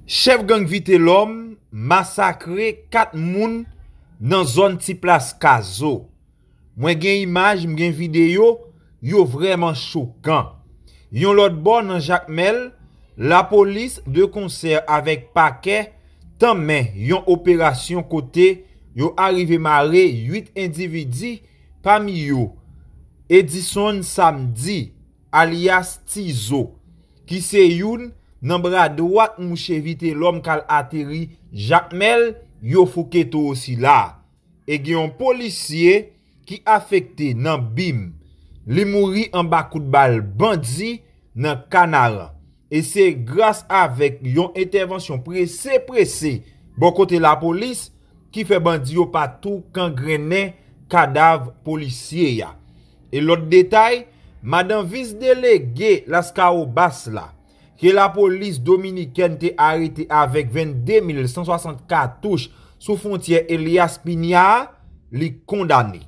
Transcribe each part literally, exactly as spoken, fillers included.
Chèf gang Vitelòm masakre kat moun nan zòn Ti Plas Kazo. Mwen gen imaj, m gen videyo, yo vrèman chokan. Yon lòt bò, nan Jakmèl, lapolis de konsè avèk pakè tanmen yon operasyon kote yo arive mare uit endividi, pami yo Edison Samedi, alyas Tizo, ki se youn nan bra dwat mouche Vitelòm k al ateri Jakmèl, yo fouke towo sila. E gen yon polisye ki afekte nan bim. Li mouri anba kout bal bandi nan Kanaran. E se gras avèk yon entèvansyon prese prese bò kote lapolis ki fè bandi yo pa tou kangrennen kadav polisye a. E lòt detay, madan vis delege Laskawobas la, ke lapolis dominikèn te arete avèk vennde mil san swasant katouch sou fwontyè Elias Piña a, li kondane.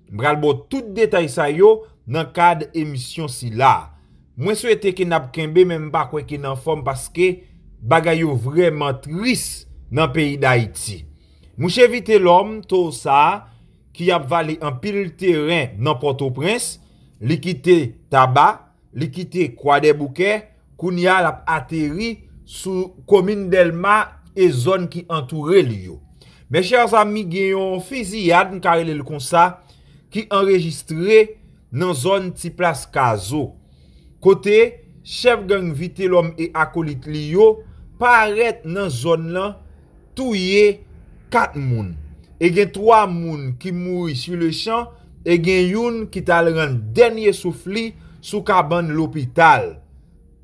M pral ba w tout detay sa yo nan kad emisyon sila. Mwen swete ke n ap kenbe, men m pa kwè ke n anfòm paske bagay yo vrèman tris nan peyi Dayiti. Mouche Vitelòm, towo sa a, ki ap vale anpil teren nan Pòtoprens, li kite Taba, li kite Kwadèboukè, kounye a l ap ateri sou komin Dèlma e zòn ki antoure l yo. Mes chers amis, gen yon fiziyad, m ka rele l konsa, ki anrejistre nan zòn Ti Plas Kazo, kote chèf gang Vitelòm e akolit li yo parèt nan zòn nan, touye kat moun. E gen twa moun ki mouri sur le champ, e gen youn ki t al rann dènye souf li sou kabann lopital.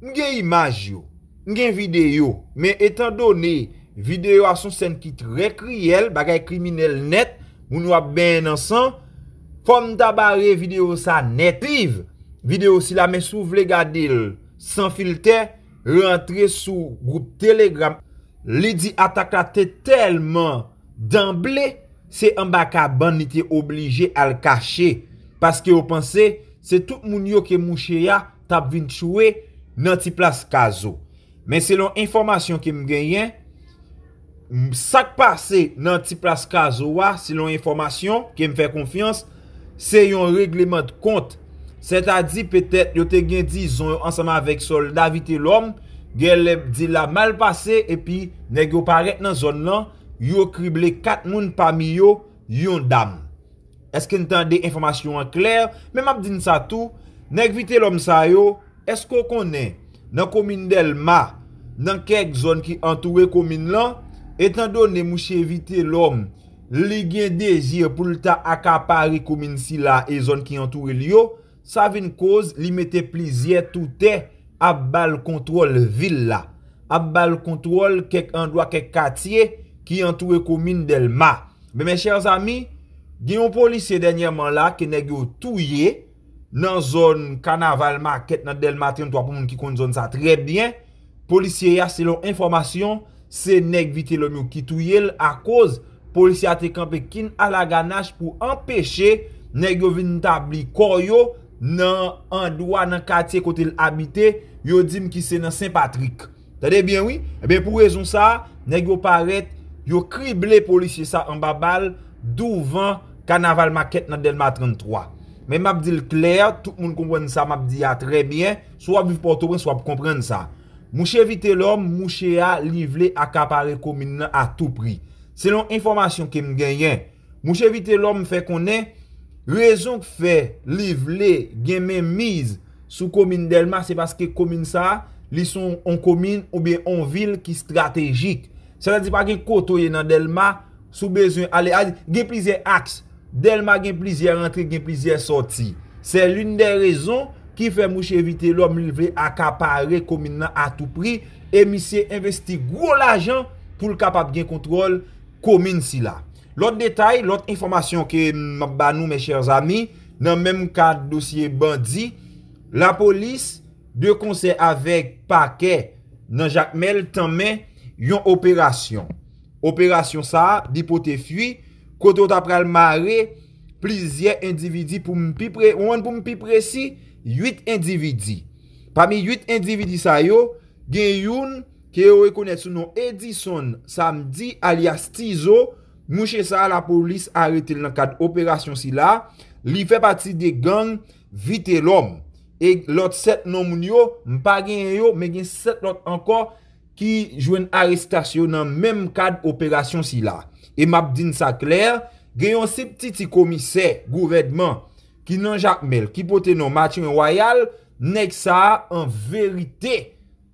M gen imaj yo, m gen videyo, men etan done videyo a se yon sèn ki trè kriyèl, bagay kriminèl nèt, moun yo ap benyen nan san, fò m ta bare videyo sa nèt. Swiv videyo sila, men si w vle gade l san filtè, rantre sou gwoup Telegram. Li di atak la te tèlman danble, se anba kabann li te oblije al kache, paske yo panse se tout moun yo ke mouche a t ap vin tchwe nan Ti Plas Kazo. Men selon enfòmasyon ke m genyen, m, sa k pase nan Ti Plas Kazo a, selon enfòmasyon ke m fè konfyans, se yon regleman de kont. Sètadi, petèt, yo te gen dizon yo ansanm avèk sòlda Vitelòm, genlè deal la mal pase, epi nèg yo parèt nan zòn nan, yo krible kat moun, pami yo yon dam. Èske n tande enfòmasyon an klè? Men m ap di n sa tou, nèg Vitelòm sa yo, èske w konnen, nan komin Dèlma, nan kèk zòn ki antoure komin lan, etan done mouche Vitelòm, li gen dezi pou l ta akapare komin sila e zòn ki antoure l yo, sa vin koz li mete plizyè toutè ap ba l kontwòl vil la, ap ba l kontwòl kèk andwa, kèk katye ki antoure komin Dèlma. Men, mes chers amis, gen yon polisye dènyèman la ke nèg yo touye nan zòn Kanaval Makèt nan Dèlma trannntwa, pou moun ki konn zòn sa trè byen. Polisye a, selon enfòmasyon, se nèg Vitelòm yo ki touye l, akoz polisye a te kanpe kin alaganach pou anpeche nèg yo vin tabli kò yo nan andwa, nan katye kote l abite, yo di m ki se nan Sen Patrik. Tande byen wi. Ebyen, pou rezon sa a, nèg yo parèt, yo krible polisye sa anba bal douvan Kanaval Makèt nan Dèlma trannntwa. Men m ap di l klè, tout moun konprann sa m ap di a trè byen. Si w ap viv Pòtoprens, w ap konprann sa. Mouche Vitelòm, mouche a, li vle akapare komin nan a tou pri. Selon enfòmasyon ke m genyen, mouche Vitelòm fè konnen rezon k fè li vle gen menmiz sou komin Dèlma, se paske komin sa a, li se yon, yon komin oubyen yon vil ki estratejik. Sètadi pa gen kote w ye nan Dèlma, si w bezwen ale, a, gen plizyè aks. Dèlma gen plizyè rantre, gen plizyè sòti. Se l'une des raisons ki fè mouche Vitelòm li vle akapare komin nan a tou pri, e misye envesti gwo lajan pou l kapab gen kontwòl komin sila. Lòt detay, lòt enfòmasyon ke m ap ba nou, mes chers amis, nan menm kad dosye bandi, lapolis, de konsè avèk pakè nan Jakmèl, tanmen yon operasyon. Operasyon sa a, li pote fwi, kote yo ta pral mare plizyè endividi, pou m pi pre-, ou konprann, pou m pi presi, uit endividi. Pami uit endividi sa yo, gen youn ke yo rekonèt sou non Edison Samdi, alyas Tizo. Mouche sa a, lapolis arete l nan kad operasyon sila. Li fè pati de gang Vitelòm. E lòt sèt non moun yo, m pa genyen yo, men gen sèt lòt ankò ki jwenn arestasyon nan menm kad operasyon sila. E m ap di n sa klè, gen yon siptiti komisè gouvènman ki nan Jakmèl, ki pote non Mathurin Royal. Nèg sa a, an verite,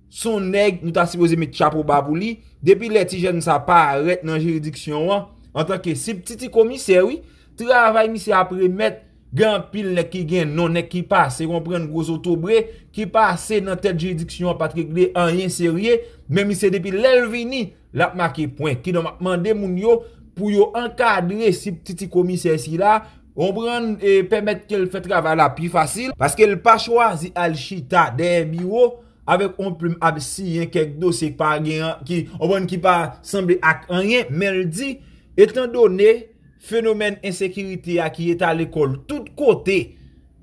se yon nèg nou ta sipoze met chapo ba pou li. Depi lè ti jèn sa parèt nan jiridiksyon an, antanke siptiti komisè, wi, travay misye ap remèt. Gen anpil nèg ki gen non, nèg ki pase, konprann, gwo zotobre, ki pase nan tèt jiridiksyon an, pa t regle anyen serye, men misye depi lè l vini, l ap make pwen. Kidonk, m ap mande moun yo pou yo ankadre siptiti komisè sila, konprann, e pèmèt ke l fè travay la pi fasil, paske l pa chwazi al chita dèyè biwo avèk yon plim ap siyen kèk dosye ki pa gen an, ki, konprann, ki pa sanble ak anyen, men l di, etandone fenomèn ensekirite a ki etale kò l tout kote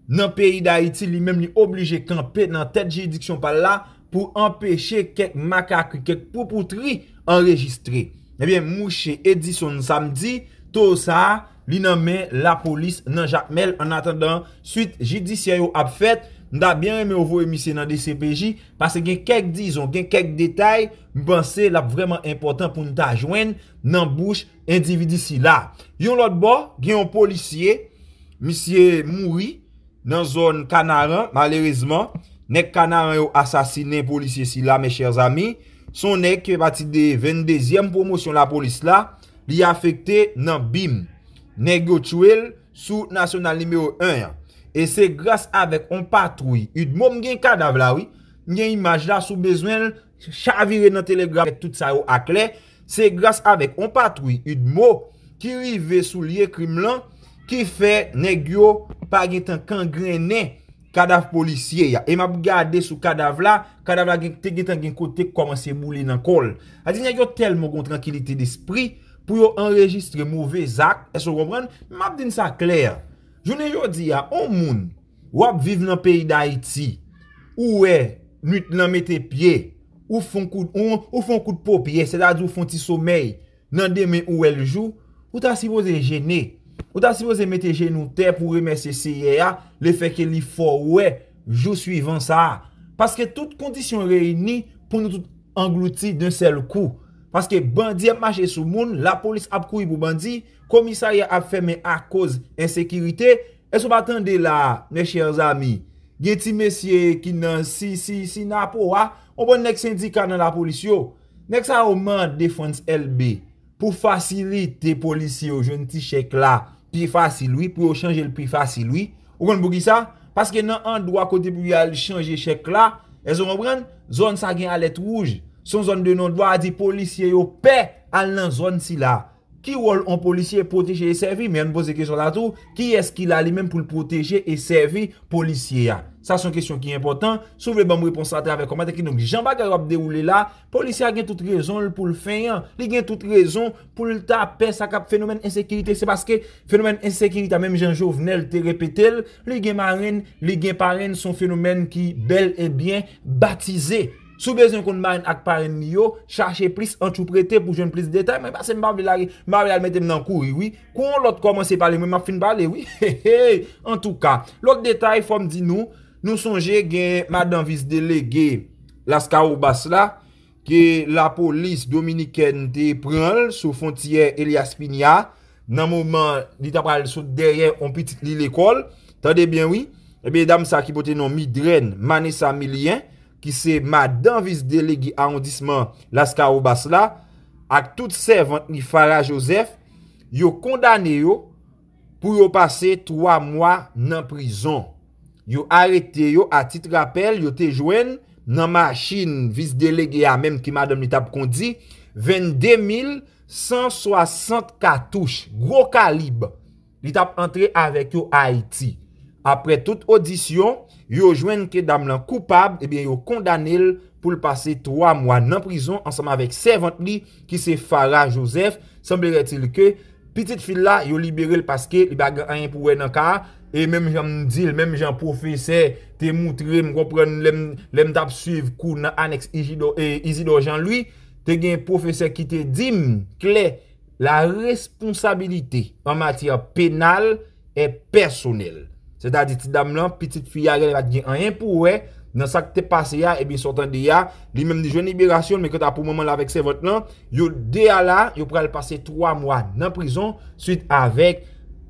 nan peyi Dayiti, li menm li oblije kanpe nan tèt jiridiksyon pa l la pou anpeche kèk makakri, kèk poupoutri anrejistre. Ebyen, mouche Edison Samdi, towo sa a, li nan men lapolis nan Jakmèl, annatandan swit jidisyè yo ap fèt. M ta byen renmen yo voye misye nan D C P J, paske gen kèk dizon, gen kèk detay, m panse l ap vrèman enpòtan pou n ta jwenn nan bouch endividi sila. Yon lòt bò, gen yon polisye, misye mouri nan zòn Kanaran, malerezman. Nèg Kanaran yo asasinen polisye sila, mes chers amis. Se yon nèg ki fè pati de venndezyèm pwomosyon lapolis la, li afekte nan bim. Nèg yo tchwe l sou nasyonal nimewo en an. E se gras avèk yon patwouy UDMO, m gen kadav la, wi. M gen imaj la, si w bezwen l, chavire nan Telegram, tout sa yo aklè. Se gras avèk yon patwouy UDMO ki rive sou lye krim lan, ki fè nèg yo pa gentan kangrennen kadav polisye a. E m ap gade sou kadav la, kadav la gen, te gentan gen kote k kòmanse boule nan kò l. A di nèg yo tèlman gon trankilite despri pou yo anrejistre move zak. Èske w konprann? M ap di n sa klè. Jounen jodi a, yon moun, w ap viv nan peyi Dayiti, ou wè nwit lan mete pye, ou fon kout, ou, ou fon kout popyè, sètadi ou fon ti somèy, nan demen ou wè l jou, ou ta sipoze jene. Ou ta sipoze mete jenou tè pou remèsye Seyè a, lefètke li fè w wè jou swivan sa a. Paske tout kondisyon reyini pou nou tout anglouti d'un sèl kou. Paske bandi ap mache sou moun, lapolis ap kouri pou bandi, komisarya ap fèmen akoz ensekirite. Èske w pa tande la, mes chers amis? Gen ti mesye ki nan si, si, si napo a, yon bon nèg sendika nan lapolis yo. Nèg sa yo mande Frantz Elbé pou fasilite polisye yo jwenn ti chèk la pi fasil, wi, pou yo chanje l pi fasil, wi. Ou konn poukisa? Paske nan andwa kote pou yo al chanje chèk la, èske w konprann? Zòn sa gen alèt wouj. Se yon zòn de non dwa, a di polisye yo pè al nan zòn sila. Ki wòl yon polisye? Pwoteje e sèvi. Men ann poze kesyon sa tou, kiyès ki la li menm pou l pwoteje e sèvi polisye a? Sa se yon kesyon ki enpòtan. Si w vle ban m repons la atravè kòmantè, kidonk jan bagay yo ap dewoule la, polisye a gen tout rezon l pou l fenyan. Li gen tout rezon pou l ta pè sa k ap fenomèn ensekirite. Se paske fenomèn ensekirite a, menm jan Jovenel te repete l, li gen marenn, li gen parenn, se yon fenomèn ki bèl e byen batize. Si w bezwen konn marenn ak parenn li yo, chache plis antouprete pou jwenn plis detay. Mwen pase m pa vle lage, m pa vle al mete m nan kouri, wi. Kou yon lòt kòmanse pale, mwen m ap fin pale, wi. Antouka, lòt detay, fò m di nou, nou sonje gen madan vis delege Laskawobas la, ke lapolis dominikèn te pran l sou fwontyè Elias Piña, nan moman li ta pral sot dèyè yon pitit li lekòl. Tande byen, wi. Ebyen, dam sa ki pote non Midrène Manessa Milien, ki se madan vis delege awondisman Laskawobas la, ak tout sèvant li Farah Joseph, yo kondane yo pou yo pase twa mwa nan prizon. Yo arete yo, a tit rapèl, yo te jwenn nan machin vis delege a menm ki madanm li t ap kondi, vennde mil san swasant katouch gwo kalib. Li t ap antre avèk yo Ayiti. Aprè tout odisyon, yo jwenn ke dam lan koupab, ebyen yo kondane l pou l pase twa mwa nan prizon ansanm avèk sèvant li ki se Farah Joseph. Semblerait-il ke pitit fi l la, yo libere l paske li pa gen anyen pou wè nan ka a. e menm jan m di l, menm jan pwofesè te moutre m, konprann, lè m, lè m t ap swiv kou nan anèks Ijidò, e, Izidò Jean Louis, te gen pwofesè ki te di m klè, la responsabilité en matière pénale est personnelle. Sètadi, ti dam lan, pitit fi a, genlè pa t gen anyen pou wè nan sa k te pase a, ebyen, sa w tande a, li menm li jwenn liberasyon l, men kanta pou manman l avèk sèvant lan, yo de a la, yo pral pase twa mwa nan prizon, swit avèk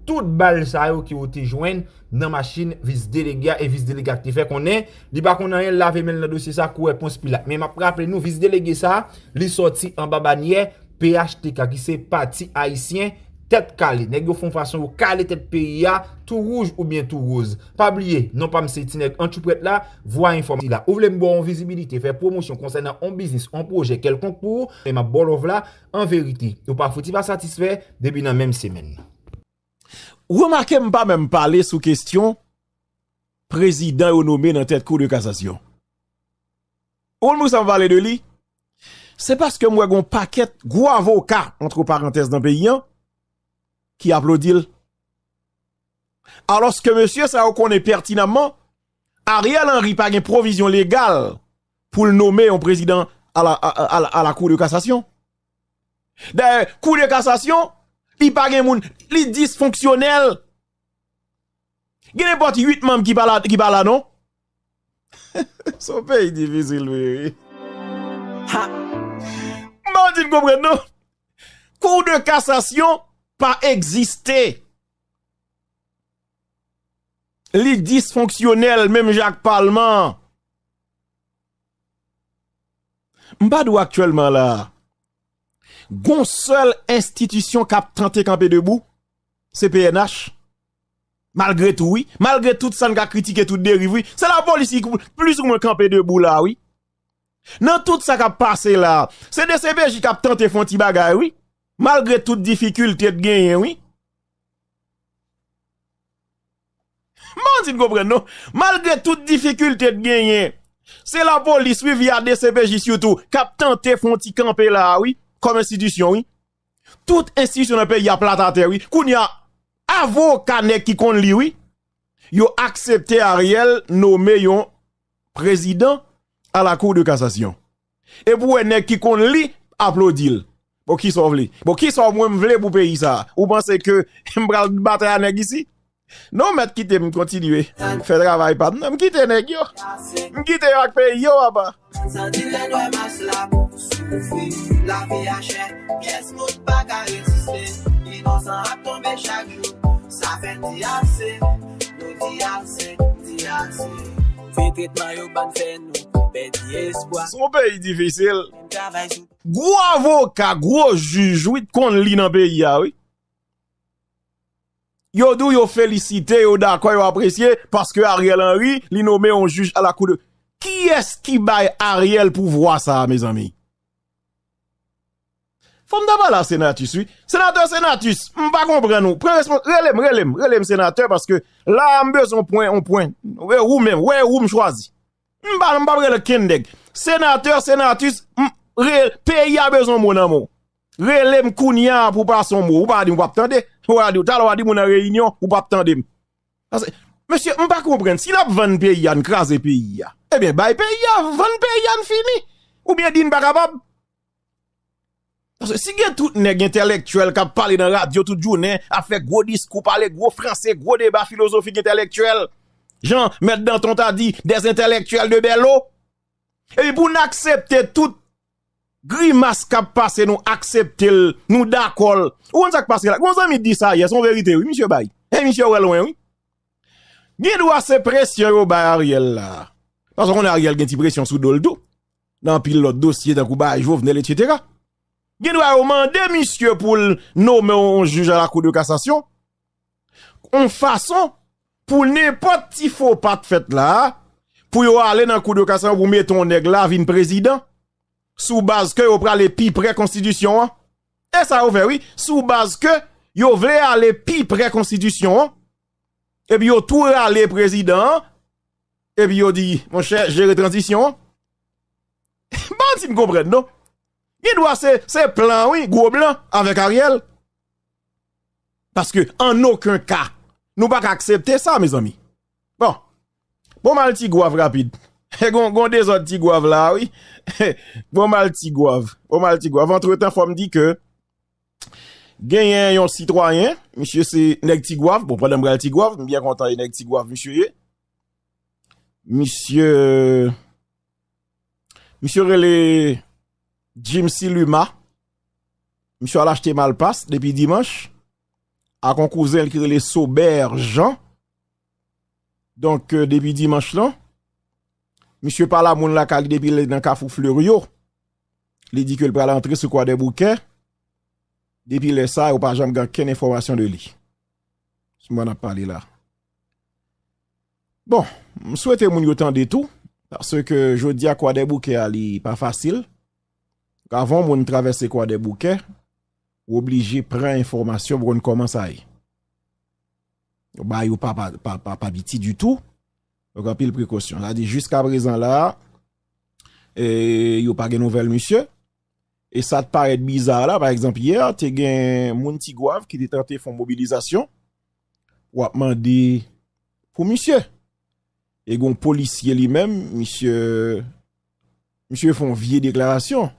tout bal sa yo ke yo te jwenn nan machin vis delege a, e vis delege a ki te fè konnen li pa konn anyen, l lave men l nan dosye sa kourè Pons Pilat. Men m ap raple nou, vis delege sa, li sòti anba banyè P H T K, ki se Pati Ayisyen Tèt Kale. Nèg yo fè yon fason yo kale tèt peyi a, tou wouj oubyen tou woz. Pa bliye, non pa m se ti nèg antchouprèt la, vwa enfòm sila. Ou vle m ba w yon vizibilite, fè pwomosyon konsènan yon biznis, yon pwojè kèlkonk pou ou, men m ap ba w love la, an verite, ou pa fouti pa satisfè depi nan menm semèn nan. Remake m pa menm pale sou kesyon prezidan yo nome nan tèt Kou de Kasasyon. Ou konn poukisa m pale de li? Se paske m wè gon pakèt gwo avoka, antre parantèz, nan peyi an, ki aplodi l. Alòske mesye sa yo konnen pètinamman, Ariel Henry pa gen pwovizyon legal pou l nome yon prezidan a la, a, a, a la, a la Kou de Kasasyon. Dayè, Kou de Kasasyon, li pa gen moun, li disfonksyonèl. Gen nenpòt uit manm ki pa la, ki pa la, non? Se yon peyi difisil, vre, wi. Ha! M pa di n konprann, non. Kou de Kasasyon pa egziste. Li disfonksyonèl, menm jan ak palman an. M pa di w aktyèlman la a, gon sèl enstitisyon k ap tante kanpe debou, se P N H. Malgre tou, wi. Malgre tout sa n ka kritike, tout deriv, wi. Se lapolis ki plis ou mwen kanpe debou la, wi. Nan tout sa k ap pase la, se D C P J k ap tante fè yon ti bagay, wi. Malgre tout difikilte t genyen, wi. M pa di n konprann, non. Malgre tout difikilte t genyen, se lapolis, wi, via D C P J sitou, k ap tante fè yon ti kanpe la a, wi, kòm enstitisyon, wi. Tout enstitisyon nan peyi a plat atè, wi. Kounye a, avoka nèg ki konn li, wi, yo aksepte Ariel nome yon prezidan a la Cour de Cassation. Epi w wè nèg ki konn li aplodi l. Bon, kisa w vle? Bon, kisa w mwen m vle pou peyi sa a? Ou panse ke m pral batay a nèg isi? Non, mèt kite m kontinye fè travay pa m nan. M kite nèg yo. M kite yo ak peyi yo, papa. Santi lè n wè mas la pou soufri. Lavi a chè, pyès moun pa ka reziste. Inosan ap tonbe chak jou. Sa fè n di ase, nou di ase, di ase. Vye tretman yo ban fè nou pèdi espwa. Se yon peyi difisil. Travay sou. Gwo avoka, gwo jij, wi, t konn li nan peyi a, wi. Yo di w yo felisite, yo dakò, yo apresye, paske Ariel Henry, li nome yon jij a la kou de. Kiyès ki bay Ariel pouvwa sa a, mezanmi? Fò m ta pale a Senatus, wi. Senatè Senatus, m pa konprann ou. Pran respons-, rele m, rele m, rele m senatè, paske la a m bezwen pran yon pwen. Wè ou menm, wè ou m chwazi. M pa, m p ap rele kenn nèg. Senatè, Senatus, m, re, peyi a bezwen mo nan men w. Rele m kounye a pou pase yon mo. Ou pa di m w p ap tande. Ou pa di, talè w a di moun nan reyinyon, ou p ap tande m. Paske, mesye, m pa konprann. Si n ap vann peyi a, n kraze peyi a. Ebyen, bay peyi a, vann peyi a, n fini. Oubyen di n pa kapab. Paske si gen tout nèg entèlektyèl k ap pale nan radyo tout jounen, ap fè gwo diskou, pale gwo franse, gwo deba filozofik entèlektyèl, jan Mèt Danton ta di, des intellectuels de Bèlo. Epi pou n aksepte tout grimas k ap pase, nou aksepte l, nou dakò l. Ou konn sa k pase la? Gon zanmi di sa yè, se yon verite, wi, misye bay. E misye wè lwen, wi. Gen dwa se presyon yo bay Ariel la. Paske w konnen Ariel gen ti presyon sou do l tou. Nan anpil lòt dosye, tankou bagay Jovenel, etsetera. Gen dwa yo mande misye pou l nonmen yon jij a la Cour de Cassation. Yon fason pou nenpòt ti fo pa t fèt la, pou yo ale nan Cour de Cassation pou mete yon nèg la vin prezidan, sou baz ke yo prale pi pre konstitisyon an. E sa yo fè, wi, sou baz ke yo vle ale pi pre konstitisyon an, epi yo tou rale prezidan an, epi yo di, monchè, jere tranzisyon an. M pa di n konprann, non. Gen dwa se, se plan, wi, gwo blan avèk Ariel. Paske, an okenn ka, Nou pa ka aksepte sa, mezanmi. Bon. Bon, m al Tigwav rapid. Gon, gon dezòd Tigwav la, wi. Bon, m al Tigwav. Bon, m al Tigwav. Antretan, fò m di ke genyen yon sitwayen, misye se nèg Tigwav. Bon, pandan m pral Tigwav, m byen kontan e nèg Tigwav misye ye. Misye, misye rele Jimcy Luma. Misye al achte malpas depi dimanch ak yon kouzen l ki rele Sober Jean. Donk, euh, depi dimanch lan, misye pale a moun lakay li depi l nan Kafou Fleuryo. Li di ke l pral antre sou Kwadèboukè. Depi lè sa, yo pa janm gen okenn enfòmasyon de li. Se mwen n ap pale la. Bon, m swete moun yo tande tou, paske jodi a Kwadèboukè a li pa fasil. Avan yon moun travèse Kwadèboukè, ou oblije pran enfòmasyon pou konn kòman sa ye. Yo ba yo pa, pa, pa, pa, pa piti ditou. Donk, anpil prekosyon. Sa di, jiska prezan la, e, yo pa gen nouvèl misye. E sa t parèt biza la, pa egzanp, yè, te gen moun Tigwav ki te tante fè yon mobilizasyon pou ap mande pou misye. E gen yon polisye li menm, misye, misye fè yon vye deklarasyon.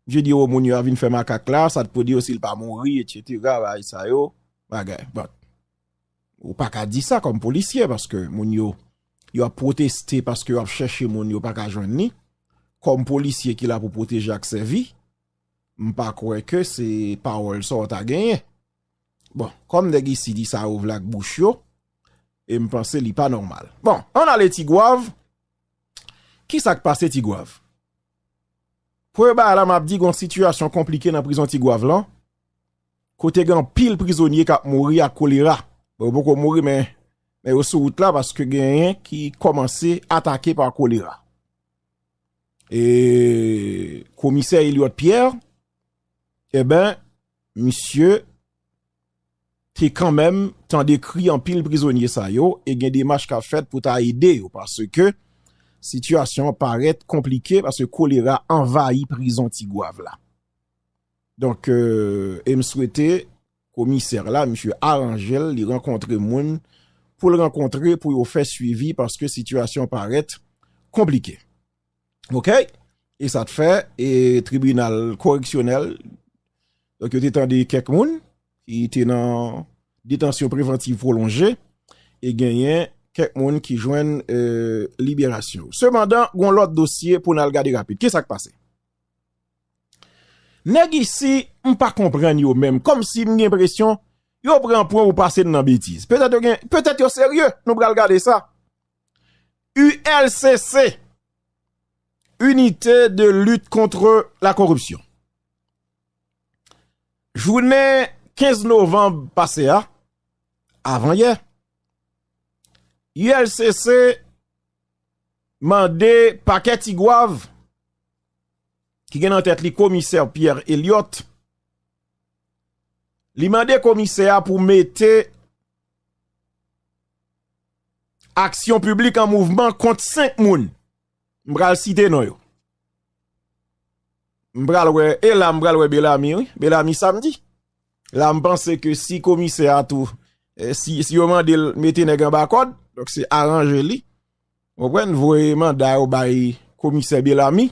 Misye di, o, moun yo a vin fè makak la, sa t pou di yo si l pa mouri, etsetera, bagay sa yo, bagay. Bon. Ou pa ka di sa kòm polisye, paske moun yo, yo ap pwoteste, paske yo ap chèche moun, yo pa ka jwenn li. Kòm polisye ki la pou pwoteje ak sèvi, m pa kwè ke se pawòl sa w ta genyen. Bon, kòm nèg isi di sa yo vle ak bouch yo, e m panse li pa nòmal. Bon, ann ale Tigwav. Kisa k pase Tigwav? Premye bagay la, m ap di, gon sitiyasyon konplike nan prizon Tigwav lan, kote gen anpil prizonye k ap mouri ak kolera. Bon, yo poko mouri, men, men yo sou wout la paske genyen ki kòmanse atake pa kolera. E komisè Eliot Pierre, eben, misye te kanmenm tande kri anpil prizonye sa yo e gen demach k ap fèt pou ta ede yo, paske sitiyasyon an parèt konplike, paske kolera anvayi prizon Tigwav la. Donk, euh, e m swete komisè la, misye aranje l, li rankontre moun pou l rankontre, pou yo fè swivi, paske sitiyasyon an parèt konplike. Oke? E sa t fè, e tribinal koreksyonèl, donk yo te tande kèk moun ki te nan detansyon prevantiv pwolonje, e genyen kèk moun ki jwenn, euh, liberasyon. Sepandan, gon lòt dosye pou n al gade rapid. Kisa k pase? Nèg isi, m pa konprann yo menm, kòmsi m gen enpresyon yo pran pwen pou pase n nan betiz. Petèt yo gen, petèt yo serye, nou pral gade sa. U L C C, Unité de lutte contre la corruption. Jounen kenz novanm pase a, avan yè, U L C C mande pakè Tigwav, ki gen nan tèt li komisè Pierre Eliot, li mande komisè a pou mete aksyon piblik an mouvman kont senk moun. M pral site non yo. M pral wè, e la m pral wè Belami, wi. Belami samdi. La m panse ke si komisè a tou, eh, si, si yo mande l mete nèg anba kòd, donk se aranje li. Ou konprann, voye manda yo bay komisè Belami,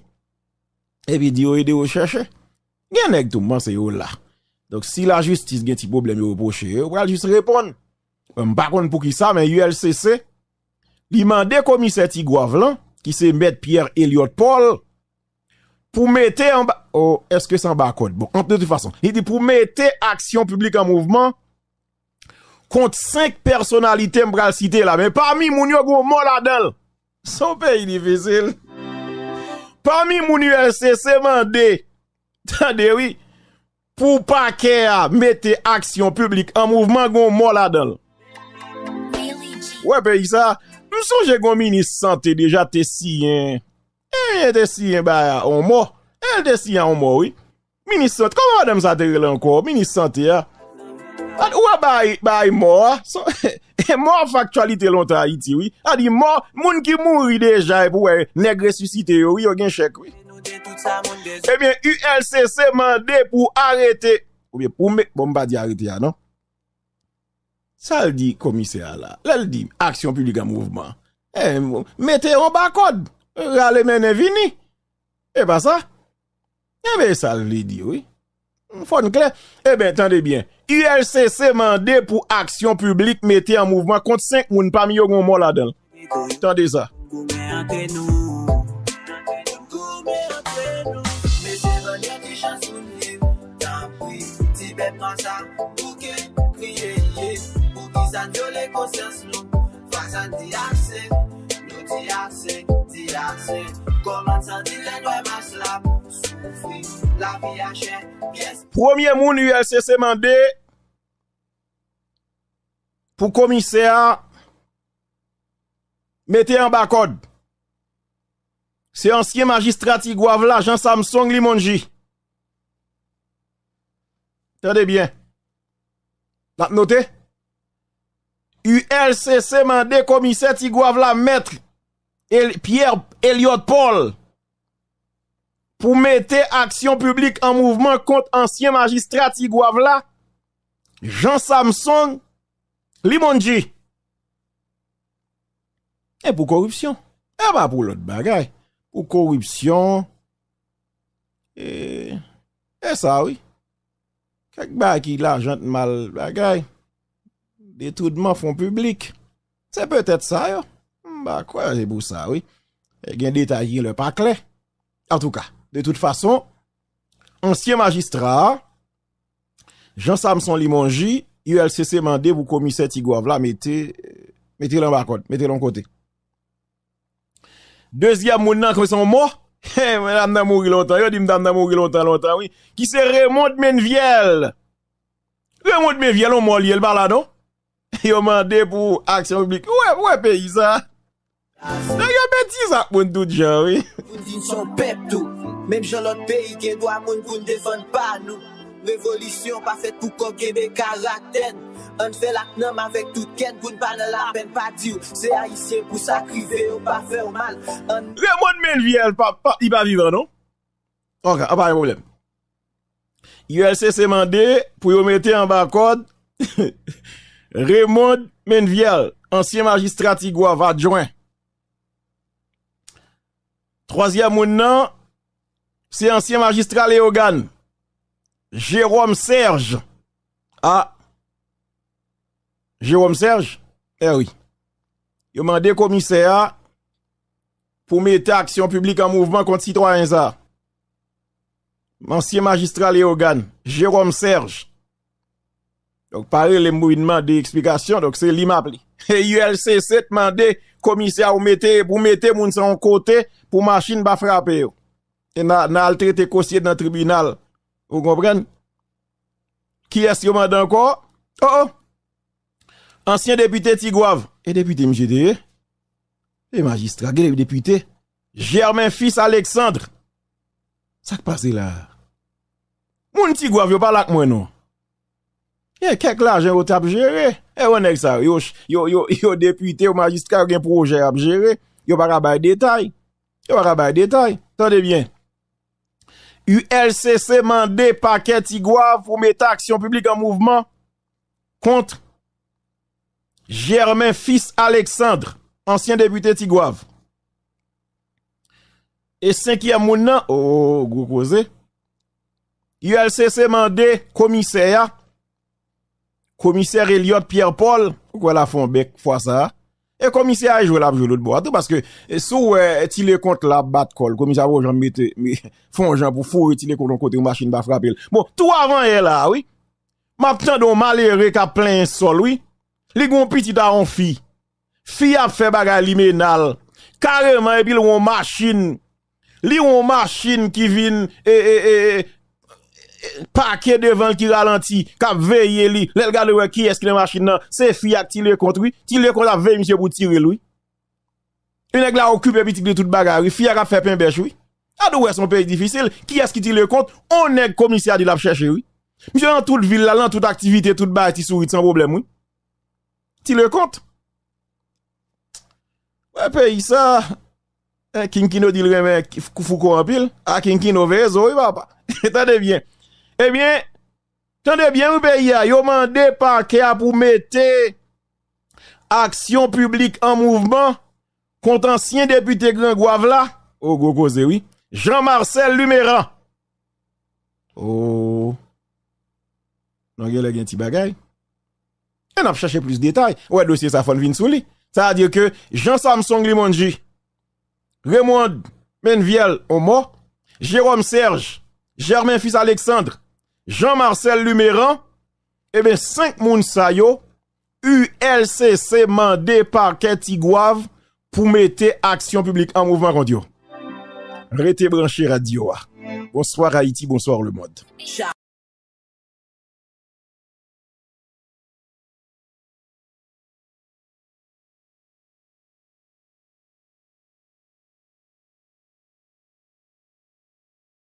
epi di yo ede yo chèche. Gen nèg tou, m panse yo la. Donk si lajistis gen ti pwoblèm yo repwoche yo, yo pral jis reponn. Bon, m pa konn poukisa, men U L C C, li mande komisè Tigwav lan, ki se mèt Pierre Eliot Paul, pou mete anba, o, èske se anba kòd? Bon, an, de tout fason, li di pou mete aksyon piblik an mouvman kont senk pèsonalite m pral site la. Men pami moun yo, gon mò ladan l. Se yon peyi difisil. Pami moun U L C C mande, tande wi, pou pakè a mete aksyon piblik an mouvman, gon mò ladan l. Wè peyi sa, m sonje gon minis sante deja te siyen, e, te siyen bay a on mò. E, l te siyen a on mò, wi. Minis sante, kòman madanm sa te rele ankò? Minis sante a. Ou wè bay, bay mò a. Mò ap fè aktyalite lontan Ayiti, wi. A di mò, moun ki mouri deja, epi w wè nèg resisite yo, wi, yo gen chèk, wi. Ebyen, U L C C mande pou arete, oubyen pou me, bon, m pa di arete a, non. Sa l di komisè a la? Lè l di aksyon piblik an mouvman, eh, mete yo anba kòd, rale mennen vini. E pa sa? Enben, sa l vle di, wi. Fò n klè. Enben, tande byen. U L C C mande pou aksyon piblik mete an mouvman kont senk moun, pami yo gen yon mò ladan l. Tande sa. Goumen antre nou. Goumen antre nou. Mesye, ban nèg ti chans pou n viv. Tanpri, ti bèt nwa sa, bouke, kriye, ye. Poukisa n vyole konsyans nou? Fwa sa n di ase, nou di ase, di ase. Kòman n santi lè n wè mas la ap soufri, lavi a chè, pyès. Premye moun U L C C mande pou komisè a mete anba kòd, se ansyen majistra Tigwav la, Jean Samson Limonji. Tande byen. N ap note. U L C C mande komisè Tigwav la, mèt El-, Pierre Elliot Paul, pou mete aksyon piblik an mouvman kont ansyen majistra Tigwav la, Jean Samson Limonji. E pou koripsyon. E pa pou lòt bagay. Pou koripsyon. E, e sa, wi. Kèk bagay ki lajan t mal bagay. Detounman fon piblik. Se petèt sa, yo. M pa kwè se pou sa, wi. E gen detay ki gen lè pa klè. Antouka, de tout fason, ansyen majistra a, Jean Samson Limonji, U L C C mande pou komisè Tigwav la mete, mete l anba kòd, mete l yon kote. Dezyèm moun nan, se yon mò. Medam nan mouri lontan, yo di medam nan mouri lontan, lontan, wi. Ki se Raymond Menviel. Raymond Menviel, yon mò li ye, l pa la, non? Yo mande pou aksyon piblik. Ou wè, ou wè peyi sa. Nèg yo betiz ak moun tout jan, wi. Pou n vin se yon pèp tou. Menm jan lòt peyi gen dwa moun pou n defann pa nou. Revolisyon pa fèt pou kòb, kenbe karaktè n. Ann fè l ak nanm, avèk tout kè n, pou n pa nan lapenn, pa di w se Ayisyen pou sa k rive yo pa fè w mal. Ann Raymond Menviel, pa, pa, li pa vivan, non? Ok, pa gen pwoblèm. U L C C mande pou yo mete anba kòd Raymond Menviel, ansyen majistra Tigwav adjwen. Twazyèm moun nan, se ansyen majistra Leyogàn, Jérôme Serge. A, Jérôme Serge? Eh wi. Yo mande komisè a pou mete aksyon piblik an mouvman kont sitwayen sa a. Ansyen majistra Leyogàn, Jérôme Serge. Donk, pa rele m pou vin mande eksplikasyon, donk se li m ap li. E U L C C t mande komisè a pou mete, pou mete moun sa yon kote pou machin pa frape yo. E n a, n a al trete dosye nan tribinal. Ou konprann? Kiyès yo mande ankò? Oh, oh! Ansyen depite Tigwav. E depite misye te ye? E majistra, gen depite. Germain Fils Alexandre. Sa k pase la? Moun Tigwav yo pale ak mwen non. Gen kèk lajan yo t ap jere. E wè nèg sa yo, yo, yo, yo, yo depite, yo majistra, yo gen pwojè y ap jere. Yo pa ka bay detay. Yo pa ka bay detay. Tande byen. U L C C mande pakè Tigwav pou mete aksyon piblik an mouvman kont Germain Fils Alexandre, ansyen depite Tigwav. E senkyèm moun nan, oh, gwo koze. U L C C mande komisè a, komisè Elliot Pierre Paul, ou kwè l a fè yon bèk fwa sa a? E komisè a jwe, l ap jwe lòt bò a tou, paske, e, si w wè, e, Ti Lekont la ap bat kò l, komisè a poko janm mete, fè yon jan pou foure Ti Lekont yon kote yon machin pa frape l. Bon, tou avanyè la a, wi. M ap tande yon malere k ap plenyen sòl, wi. Li gen yon pitit a yon fi. Fi a ap fè bagay limenal. Kareman, epi l wè yon machin. Li wè yon machin ki vin, e, e, e, e, e, pake devan l, ki ralanti, k ap veye li. Lè l gade, wè kiyès ki nan machin nan. Se fi ak Ti Lekont, wi. Ti Lekont ap veye misye pou tire l, wi. E nèg la okipe pitit li tout bagay, wi. Fi a k ap fè penbèch, wi. Gade w wè se yon peyi difisil. Kiyès ki Ti Lekont? On nèg komisè a di l ap chèche, wi. Misye nan tout vil la, nan tout aktivite, tout bagay, Ti Sourit, san pwoblèm, wi. Ti Lekont. Wè peyi sa, eh, King Kino di l renmen Fouco anpil. A King Kino veye zo, wi, papa. Tande byen. Ebyen, Tande byen wi peyi a, yo mande pakè a pou mete aksyon piblik an mouvman kont ansyen depite Gran Gwav la. O, gwo koze wi. Jean Marcel Luméran. O, nou genlè gen ti bagay. E n ap chèche plis detay. Ou wè dosye sa fò n vin sou li. Sa vle di ke Jean Samson Limondji, Raymond Menviel Omò, Jérôme Serge, Germain Fils Alexandre, Jean Marcel Luméran, eben senk moun sa yo, U L C C mande pakè Tigwav pou mete aksyon piblik an mouvman kont yo. Rete branche radyo a. Bonswa Ayiti, bonswa lemonn.